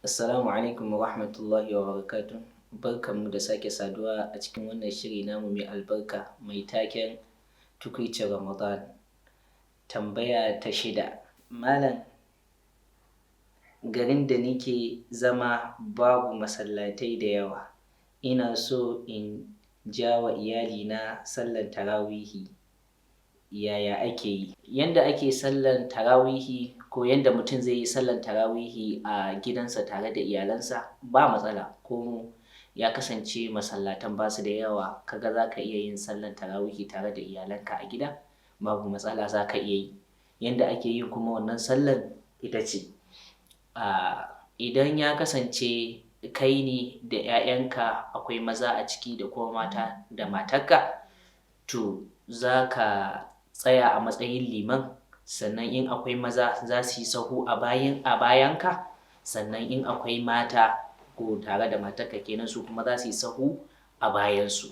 Assalamu alaikum wa rahmatullahi wa barakatuh. Barkanmu da sake saduwa a cikin wannan shiri namu mai albarka mai taken tukwicin Ramadan. Tambaya ta shida. Malam, garin da nike zama babu masallatai da yawa. Ina so in jawa iyalina sallan tarawihi. Yaya ake yi? Yanda ake sallan tarawihi ko yanda mutum zai yi sallan tarawihi a gidansa tare da iyalansa, ba matsala. Ko ya kasance masallatan ba su da yawa, kaga za ka iya yin sallan tarawihi tare da iyalanka a gida, babu matsala, za ka iya yi. Yanda ake yin kuma wannan sallan ita ce, idan ya kasance kai ne da 'ya'yanka, akwai maza a ciki da kuma mata da matarka, to za ka tsaya a matsayin liman. Sannan in akwai maza, za su yi sahu a bayanka. Sannan in akwai mata ko tare da matarka kenan, su kuma za su yi sahu a bayansu.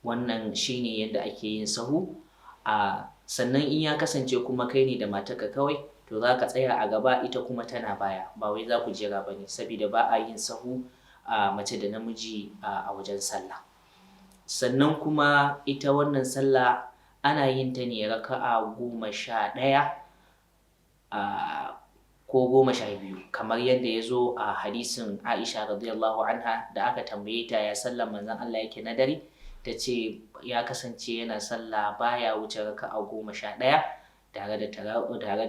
Wannan shine yadda ake yin sahu. Sannan in ya kasance kuma kai ne da matarka kawai, to za ka tsaya a gaba, ita kuma tana baya. Ba wai za ku jera ba ne, saboda ba a yin sahu a mace da namiji a wajen sallah. Sannan kuma ita wannan sallah ana yin ta ne raka'a 11 ko 12, kamar yadda ya zo a hadisin Aisha radiyallahu anha, da aka tambaye ta ya sallan Manzon Allah yake na dare, ta ce ya kasance yana sallah baya wuce raka'a 11 tare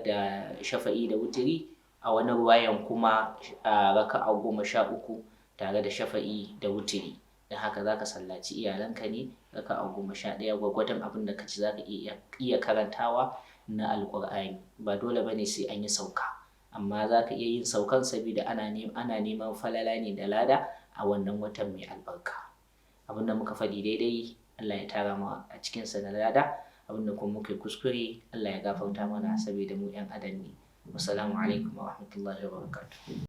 da shafa'i da wutiri. A wani ruwayan kuma raka'a 13 tare da shafa'i da wutiri. Don haka za ka sallaci iyalanka ne raka'a 11, gwargwadon abin da ka ci za ka iya karantawa na Alƙur'ani. Ba dole ba ne sai an yi sauka, amma za ka iya yin saukan, saboda ana neman falala ne da lada a wannan watan mai albarka. Abin da muka faɗi daidai, Allah ya tara mu a cikinsa na lada. Abin da kuma muka yi kuskure, Allah ya gafarta mana, saboda mu 'yan adam ne. Wassalamu alaikum wa rahmatullahi wa barakatuh.